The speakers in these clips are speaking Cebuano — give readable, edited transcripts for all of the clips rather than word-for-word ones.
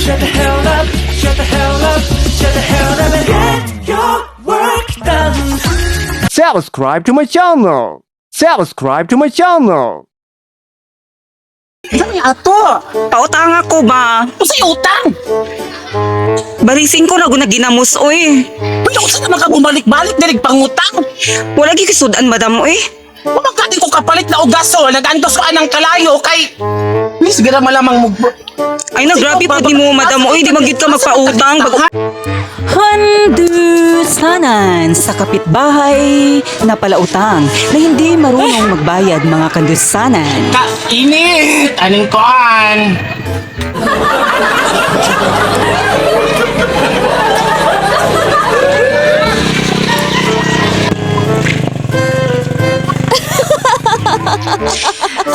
Shut the hell up, shut the hell up, shut the hell up and get your work done. Subscribe to my channel. Subscribe to my channel. Saan ato? Pautang ako ba? Usay utang! Barisin ko na guna ginamos oy. Uy, ako sa naman ka bumalik-balik dirig pangutang! Wala gyud kisudan, madam, oy. Pumagkati ko kapalit na ugaso, nagantos ko anang kalayo kay... Please, gara malamang mo... Ay na grabe pud nimo, madam, oy, di man gyud ka magpautang. Handusanan sa kapitbahay na palautang na hindi marunong magbayad, mga kandusanan. Kainit! Aning koan!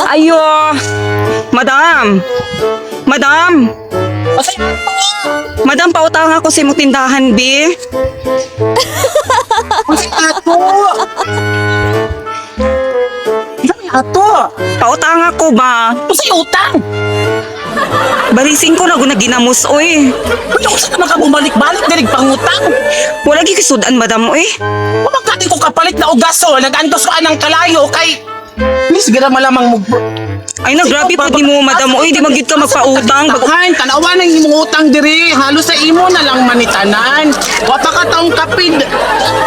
Ayo. Madam. Madam. Usay ato! Madam, pautang ako sa imong tindahan, bi. Usay ato! Saan ato? Pautang ako ba? Usay utang! Barisin ko na guna ginamos oy. Uy, ako sa naman ka bumalik-balik dirig pangutang! Wala gyud kisudan, madam, oy. Pumagkati ko kapalit na ugaso, nagantos ko anang kalayo kay... Please, gara malamang mo... Ay na grabe pud nimo, madam, oy, di man gyud ka magpautang. Tahan, tanawa na imong utang diri. Halos sa imo na lang manitanan. Wa pa ka taong kapid.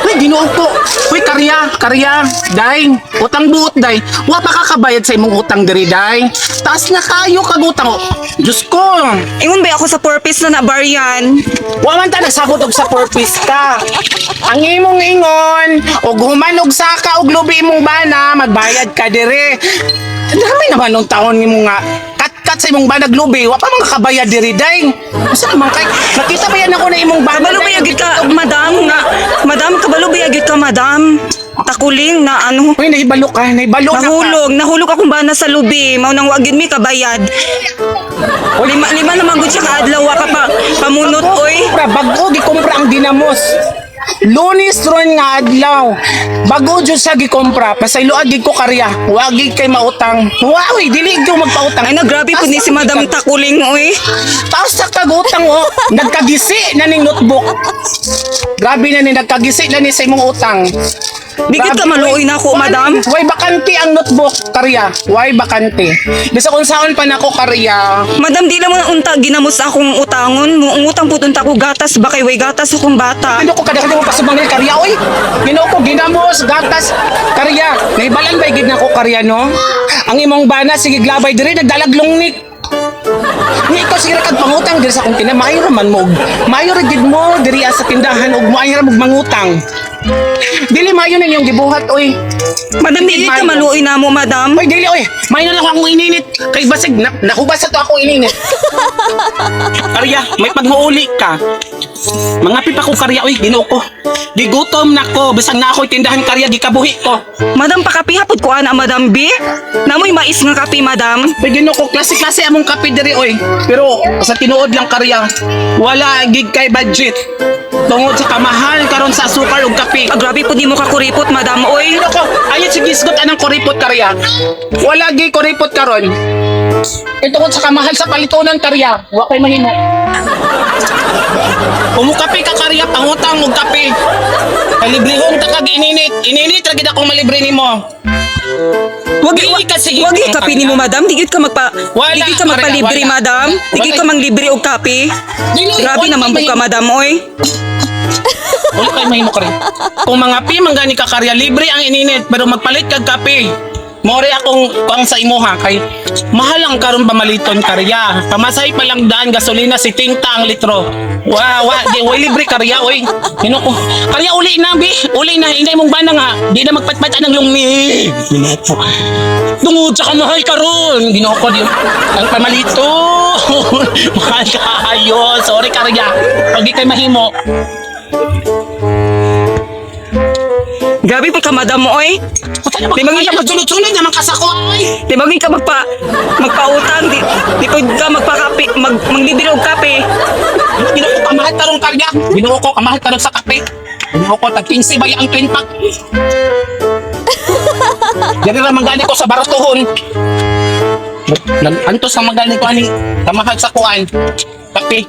Uy, Ginoo ko. Uy, karya, karya. Day, utang buot day. Wa pa ka kabayad sa imong utang diri, day. Taas na kayo kag utang. Oh, Diyos ko. Ingon ba ako sa purpose na nabaryan? Wa man ta nagsabot og sa purpose ka. Ang imong ingon, og human og saka og lubi imong bana, magbayad ka diri. Dami naman nung taon nimo nga kat-kat sa imong bana glubi, wa pa man kabayad diri day. Usa man kay nakita ba yan ako na imong bana? Kabalo ba day? gyud ka, madam, nga? Madam, kabalo ba gyud ka, madam? Takuling na ano? Uy, nahibalo ka, nahibalo na ka. Nahulog, nahulog akong bana sa lubi. Mao nang wa gyud mi kabayad. Lima lima naman gud siya ka adlaw wa ka pa pamunot oy. Kumpra, bago gikumpra ang dinamos. Lunes ron nga adlaw. Bago jud siya gikumpra, pasayloa gid ko karya. Wa gid kay mautang. Wa oy, dili gyud magpautang. Ay na grabe pud ni si Madam Takuling oy. Taas sa kagutang oh, nagkagisi na ning notebook. Grabe na ni nagkagisi na ni sa imong utang. Di gyud ka Grabe, maluoy oy. na ako, madam. Way bakante ang notebook, karya. Way bakante. Bisa kung saan pa nako karya. Madam, di lang mo na unta ginamos akong utangon. Muungutang pud unta ko gatas ba kay way gatas akong bata. Ano ko kada mo pasubang ni karya oy. Ginoo ko ginamos gatas karya. Naibalan ba gid nako karya no? Ang imong bana sige glabay diri nagdalaglong ni. Ni ikaw sige ra kag pangutang diri sa akong tindahan, maayo ra man mo. Maayo ra gid mo diri sa tindahan ug maayo ra mo mangutang. Dili maayo na niyong gibuhat oy. Madam, di gyud ka maluoy na mo, madam. Oy dili oy. Maayo na lang akong ininit kay basig na, nahubas sa to akong ininit. Karya, may pagmuuli ka. Mga pipa ko karya oy, Ginoo ko. Gigutom na ko, bisag na ako'y tindahan karya gikabuhi ko. Madam, pakapi hapod ko ana, madam B. Namoy mais nga kape, madam. Uy, Ginoo ko, klase-klase among kape diri oy. Pero sa tinuod lang karya, wala gig kay budget. Tungod sa kamahal karon sa asukar ug kape. Ah, grabe pud nimo ka kuripot, madam oy. Ginoo ko, ayun si gisgot anang kuripot karya. Wala gi kuripot karon. Ito sa kamahal sa palitonan karya, wa kay mahimo. Umukape ka karya, pangutang og kape. Palibrehon ta kag ininit. Ininit ra gid akong malibre nimo. Wag Dili ka sige. wag gyud kape nimo, madam. Di gyud ka magpa Wala, di gyud ka Maria, magpalibre, wala. madam. Di gyud ka manglibre og kape. Dili, Grabe wala naman kay po ka, mahimo. madam oy. Wala kay mahimo karya. Kung mga pi manggani ka karya, libre ang ininit pero magpalit kag kape. More akong kuang sa imuha kay mahal ang karon pamaliton karya. Pamasahe pa lang daan gasolina si tinta ang litro. Wa wa di way libre karya oy. Ginoo ko. Karya uli na bi, uli na inday mong bana nga di na magpatpat ang lungni. Ginoo ko. Tungod sa kamahal karon. Ginoo ko di ang pamalito. Mahal kaayo. Sorry karya. Pag di kay mahimo. Grabe po ka, madam oy. Di ba nga magsunod-sunod naman ka sa ko ay. Di ba gyud ka magpautang, di pud ka magpakape, manglibre og kape. Ginoo ko kamahal tarong karya. Ginoo ko kamahal tarong sa kape. Ginoo ko tag 15 ba ang twin pack. Diri ra man gani ko sa baratuhon. Nag-antos ang magaling ko aning kamahal sa kuan. Kape.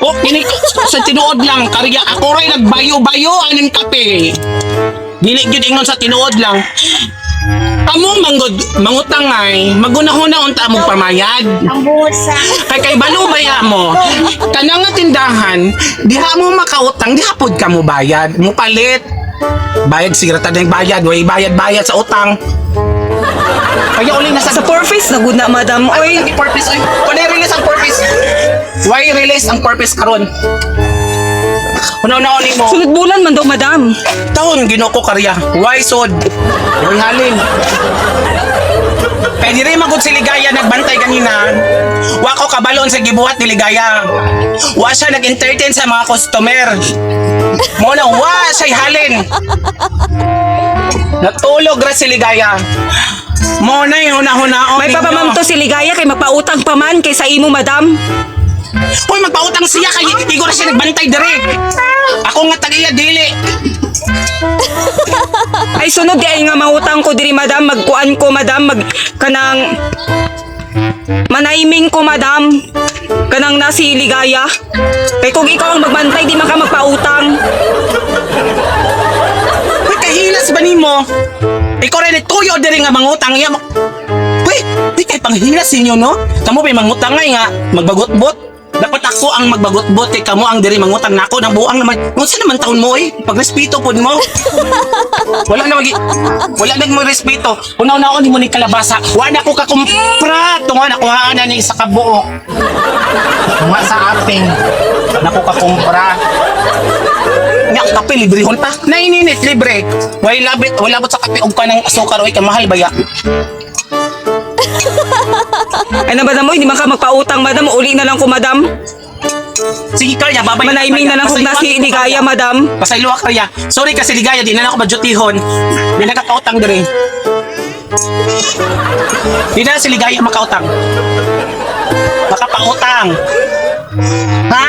Oh, kini sa tinuod lang karya ako ray nagbayo-bayo aning kape. Dili gyud ingon sa tinuod lang. Kamo manggod mangutangay, magunahuna unta mo pamayad. Ang buot sa Kay kay balo baya mo. Kanang nga tindahan, diha mo makautang, diha pod ka mo bayad, mo palit. Bayad sigareta din bayad, way bayad bayad sa utang. Kaya uli na sa Sa purpose na gud na, madam. Oy, Oy, purpose oy. Wala release ang purpose. Why release ang purpose karon? Una-una mo. Sunod bulan man daw, madam. Taon Ginoo ko karya. Why sod? Why halin? Kay diri magud si Ligaya nagbantay kanina. Wa ko kabalon sa gibuhat ni Ligaya. Wa siya nag-entertain sa mga customer. Mo na wa siya halin. Natulog ra si Ligaya. Mo na yung hunahunao May ninyo. papamam to si Ligaya kay magpautang pa man kay sa imo, madam. Uy, magpautang siya kay igo ra siya nagbantay diri. Ako nga tag-iya dili. Ay sunod di ay nga mangutang ko diri, madam, magkuan ko, madam, mag kanang manaiming ko, madam. Kanang nasi Ligaya. Kay kung ikaw ang magbantay di man ka magpautang. Uy, kahilas ba nimo? Ikaw rin tuyo diri nga mangutang iya. Uy, di kay panghilas ninyo no? Kamo may mangutang ngay nga magbagotbot. Dapat ako ang magbagotbot kay kamo ang diri mangutang nako nang buang naman. Unsa naman taon mo eh? Pagrespeto pod mo. Wala na magi wala na mo respeto. Una na ako nimo ni kalabasa. Wa na ko kakumpra. Tunga nakuhaan na ni isa ka buok. Tunga sa ating nako kakumpra. Nya ang kape libre hon pa. Naininit libre. Way labit, wala labot sa kape og kanang asukar oy kamahal ba ya? Ay na, madam, oy, di man ka magpautang, madam, uli na lang ko, madam. Sige Karya, babay. Manaiming na lang kung nasi Ligaya, madam. Pasaylo ka Karya. Sorry kasi Ligaya, di na lang ako madyutihon. Di na kakautang dire. Di na si Ligaya makautang. Makapautang. Ha?